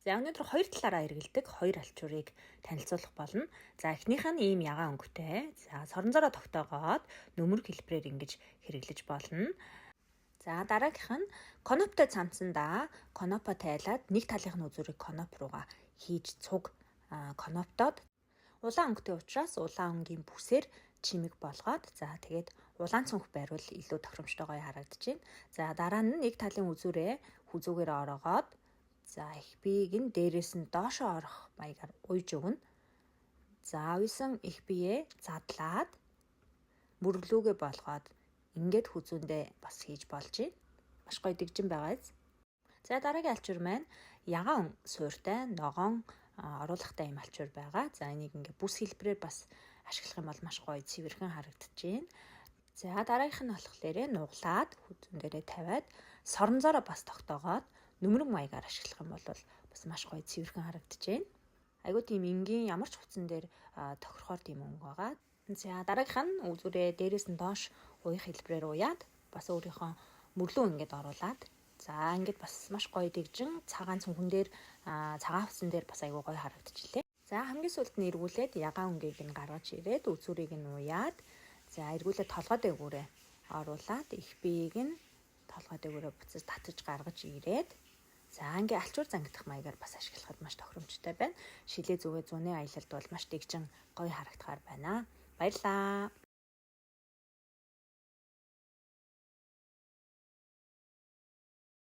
За, өнөөдөр хоёр талаараа хэрэглэдэг хоёр алчуурыг танилцуулах болно. За, эхнийх нь ийм ягаан өнгөтэй. За, соронзороо тогтоогоод нөмөрг хэлбэрээр ингэж хэрэглэж болно. За, дараагийнх нь коноптой цамцсандаа конопо тайлаад нэг талынх нь үзүүрийг коноп руугаа хийж цуг коноптоод улаан өнгөтэй учраас улаан өнгийн бүсээр чимэг болгоод, за, тэгээд улаан цүнх бариул илүү тохиромжтой, гоё харагдаж байна. За, дараа нь нэг талын үзүүрээ хүзүүгээр ороогоод, за, их биеийг нь дээрээс нь доошоо орох маягаар уйж өгнө. За, уйсан их биеэ задлаад мөрлүүгээ болгоод ингээд хүзүүндээ бас хийж болж байна. Маш гоё дэгжин байгаа биз. За, дараагийн алчуур маань ягаан суурьтай, ногоон оруулахтай юм алчуур байгаа. За, энийг ингээ бүс хэлбэрээр бас ашиглах юм бол маш гоё цэвэрхэн харагдаж байна. За, дараагийнх нь болохоор нуглаад хүзүүн дээрээ тавиад соронзороо бас тогтоогоод нөмрөг маягаар ашиглах юм бол бас маш гоё цэвэрхэн харагдаж байна. Айгуу тийм энгийн, ямар ч хувцсан дээр тохирохоор тийм өнгө байгаа. За, дараагийнх нь үзүүрээ дээрээс нь доош уях хэлбэрээр уяад бас өөрийнхөө мөрлөө ингээд оруулаад, за, ингээд бас маш гоё дэгжин цагаан цүнхэн дээр, цагаан хувцсан дээр бас айгуу гоё харагдчихлээ. За, хамгийн сүүлд нь эргүүлээд ягаан өнгийг нь гаргаж ирээд үзүүрийг нь уяад, за, эргүүлээд толгой дээгүүрээ оруулаад их биеийг нь толгой дээгүүрээ буцаж татаж гаргаж ирээд, за, ингээ алчуур зангидах маягаар бас ашиглахад маш тохиромжтой байна. Шилээ зүгээ зуны аялалд бол маш дэгжин гоё харагдахаар байна. Баярлалаа.